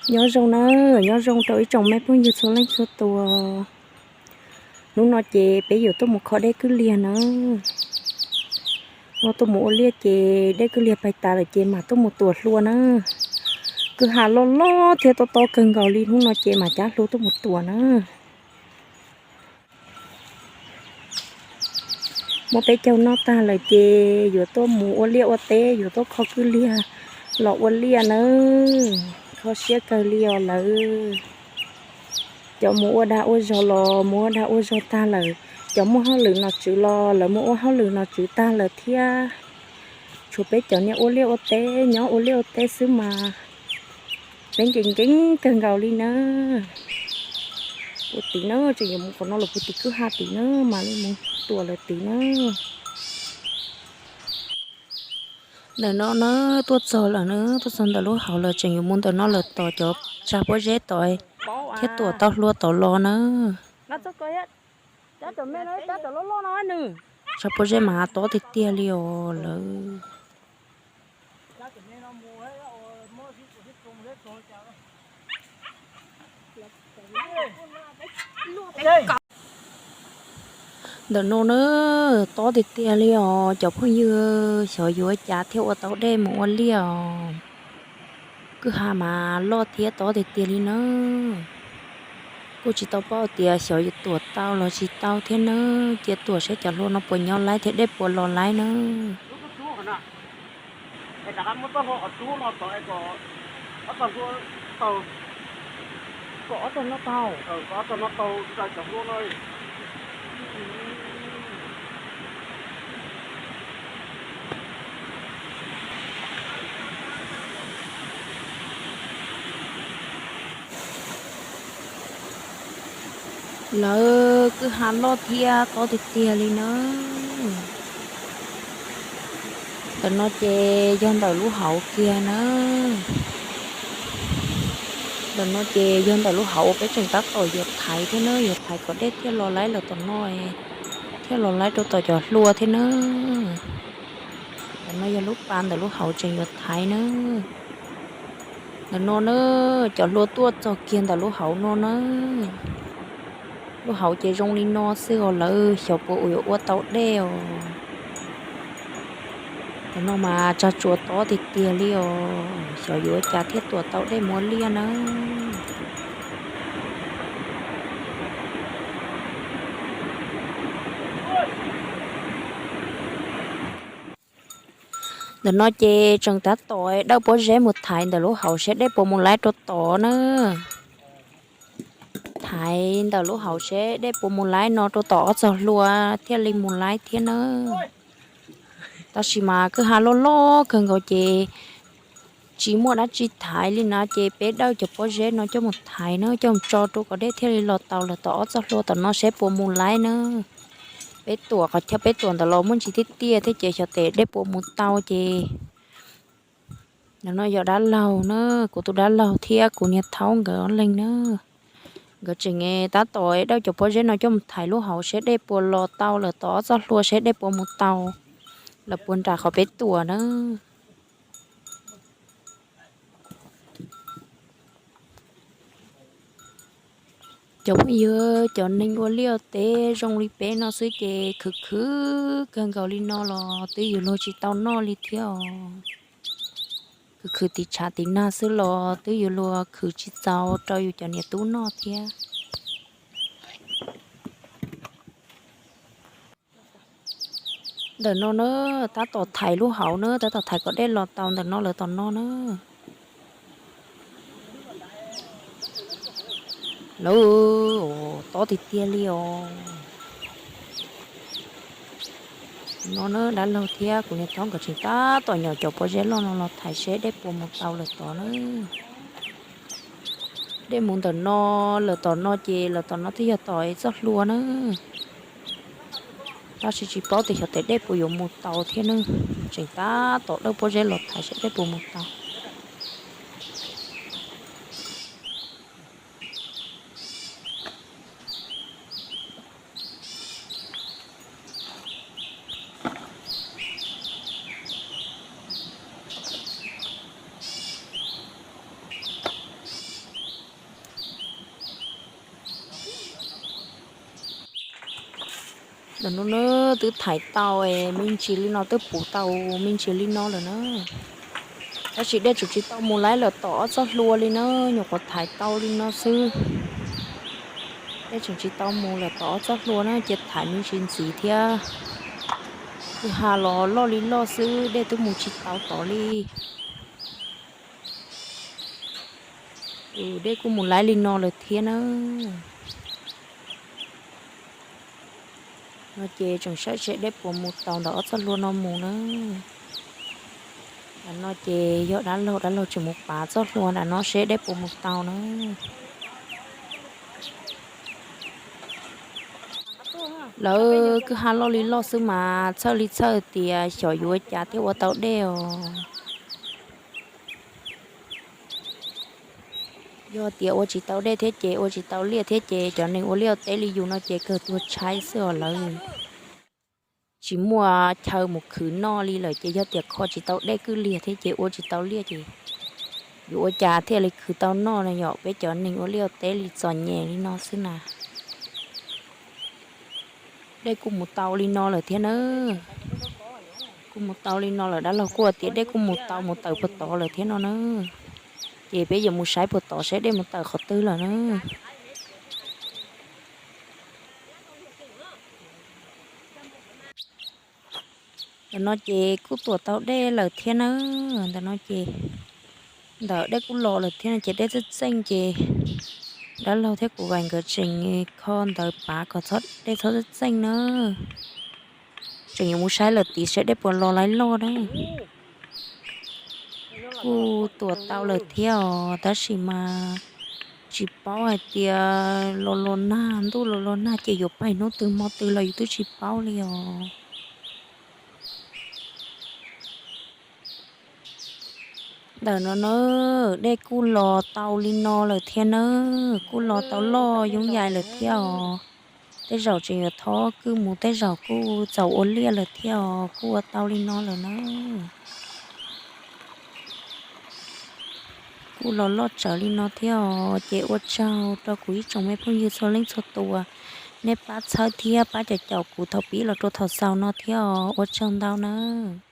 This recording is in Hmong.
Nyob zoo na, nyob zoo rau ib tsoom me phooj ywg txhua leej txhua tus. Hnub no ces peb yuav tuaj mus kho dej kwj liag na. No tuaj mus ua liaj ces dej kwj liag pais tas lawm ces mam tuaj mus tuam hlua na. Kwj ha loj loj thiab tob tob kawg nkaus li, hnub no ces mam cab hlua tuaj mus tuam na. Muab peb caug noj tag lawm ces yuav tuaj mus ua liaj ua teb, yuav tuaj kho kwj liag los ua liaj nawb. Kho siab kawg li os lawv. Cov mus ua dag ua zog los mus ua dag ua zog tag lawm, cov muaj hauj lwm nom tswv los lawv mus ua hauj lwm nom tswv tag lawm thiab. Tshuav peb cov niag ua liaj ua teb nyob ua liaj ua teb xwb mas peb nkees nkees kawg nkaus li na. Puag tid na, tseem yuav mus qhov no los puag tim kwj ha tid na, mam li mus tuam lawm tid na. Ntawm no na, tuaj txog lawm na, tuaj txog ntawm lub hauv lawm, tseem yuav mus ntawm no lawm tos cov tsa pob zeb tod thiab tuam tau hlua tod los na. Tsa pob zeb mas tob tiag tiag li os lawv. Ntawm no na, tob tiag tiag li os cov phooj ywg, xyov yuav cas thiaj ua tau dej mus ua liaj os. Kwj ha mas loj thiab tob tiag tiag li na. Kuj tsis tau paub tias xyov yuav tuam tau los tsis tau thiab na. Cia tuam seb cov hlua no puas nyob laib thiab dej puas los laib na. Lawv kwj ha loj thiab tob tiag tiag li na. Ntawm no ces yog ntawm lub hauv kiag na. Ntawm no ces yog ntawm lub hauv uas peb tseem tab tom yuav thaiv thiab na, yuav thaiv kom dej thiaj los laib lawm tom no, thiaj los laib rau tom cov hlua thiab na. Ntawm no yog lub pas ntawm lub hauv tseem yuav thaiv na. Ntawm no na, cov hlua tuaj txog kiag ntawm lub hauv no na. Lub hauv ces zoo li no xwb os lawv, xyov puas yuav ua tau dej os. Ntawm no mas tsag tsuas tob tiag tiag li os, xyov yuav cas thiaj tuam tau dej mus ua liaj na. Ntawm no ces tseem tab tom dawj pob zeb mus thaiv ntawm lub hauv seb dej puas mus laib rau tod na. Thaiv ntawm lub hauv seb dej puas mus laib no rau tom ob txog hlua thiaj li mus laib thiab na. Tab sis mas kwj ha loj loj kawg nkaus ces tsis muaj dab tsi thaiv li na, ces peb dawj cov pob zeb no coj mus thaiv na, coj mus tso rau kom dej thiaj li los tau lawm tom ob txoj hlua tom no seb puas mus laib na. Peb tuam qhov chaw peb tuam ntawd los muaj ntsis tiaj tiaj thiab ces xyov tes dej puas mus tau ces. Ntawm no yog dab laug na, kuv tus dab laug thiab kuv niag thaub nkawd ob leeg na. Nkawd tseem tab tom dawj cov pob zeb no coj mus thaiv lub hauv seb dej puas los tau lawm tom ob txoj hlua seb dej puas mus tau lawm puas nram qhov peb tuam na. Cov phooj ywg, cov neeg ua liaj ua teb zoo li peb no xwb ces khwv khwv kawg nkaus li no los twb yuav luag tsis tau noj li thiab os. Khwv khwv tiv tshav tiv nag xwb los twb yuav luag khwv tsis txaus rau yus cov niam tub noj thiab. Ntawm no na, tab tom thaiv lub hauv na, tab tom thaiv kom dej los tau ntawm no lawm tom no na. Lawv, tob tiag tiag li os. No na, dab laug thiab kuv niag thaub nkawd tseem tab tom nyom cov pob zeb loj no los thaiv seb dej puas mus tau lawm tod na. Dej mus ntawm no lawm tom no ces lawm tom no twb yog tom txoj hlua na. Tab sis tsis paub tias xyov tes dej puas yuav mus tau thiab na. Tseem tab tom dawj pob zeb los thaiv seb dej puas mus tau. Ntawm no na, twb thaiv tau es me ntsis li no, twb puv tau me ntsis li no lawm na. Tab sis dej tseem tsis tau mus laib lawm tom ob txoj hlua li na, nyuam qhuav thaiv tau li no xwb. Dej tseem tsis tau mus lawm tom ob txoj hlua na, ces thaiv me ntsis ntxiv thiab. Kwj ha los loj li loj xwb, dej twb mus tsis tau tod li. Dej kuj mus laib li no lawm thiab na. No ces tseem saib seb dej puas mus tau ntawm ob txoj hlua no mus na. Nram no ces yog dab laug, dab laug tseem mus pav txoj hlua nram no seb dej puas mus tau na. Lawv kwj ha loj li loj xwb mas txhawj li txhawj tias xyov yuav ua cas thiaj ua tau dej os. Yog tias ua tsis tau dej thiab ces ua tsis tau liaj thiab ces cov neeg ua liaj teb li yus no ces kawg tuag tshaib xwb os lawv. Tsis muaj chaw mus khwv noj li lawm ces yog tias kho tsis tau dej kwj liag thiab ces ua tsis tau liaj ces yuav ua cas thiaj li khwv tau noj na yom. Peb cov neeg ua liaj teb li txom nyem li no xwb na. Dej kuj mus tau li no lawm thiab na. Kuj mus tau li no lawm, dab laug kuj tias dej kuj mus tau mus tawm puag tod lawm thiab no na. Ces peb yuav mus saib puag tod seb dej mus tawm qhov twg lawm na. Ntawm no ces kuj tuam tau dej lawm thiab na. Ntawm no ces ntawm dej kuj los lawm thiab no ces dej txeej txeej ces dab laug thiab kuv vais nkawd tseem kho ntawd pav kom dej txhob txeej txeej na. Tseem yuav mus saib lawm tid seb dej puas los laib loj na. Kuj tuam tau lawm thiab os, tab sis mas tsis paub hais tias los los nag, ntuj los los nag ces yuav paig hnub twg hmo twg los yus twb tsis paub li os. Ntawm no na, dej kuj los tau li no lawm thiab na, kuj los tau loj yooj yim lawm thiab os. Tej zaum tseem yuav thov kwj mus, tej zaum kuj txaus ua liaj lawm thiab os, kuj ua tau li no lawm na. Kuj los loj tsawv li no thiab os, ces ua tsaug rau kuv ib tsoom me phooj ywg txhua leej txhua tus, nej pab txhawb thiab pab caum caum kuv thaum pib los rau thaum xaus no thiab os, ua tsaug ntau nawb.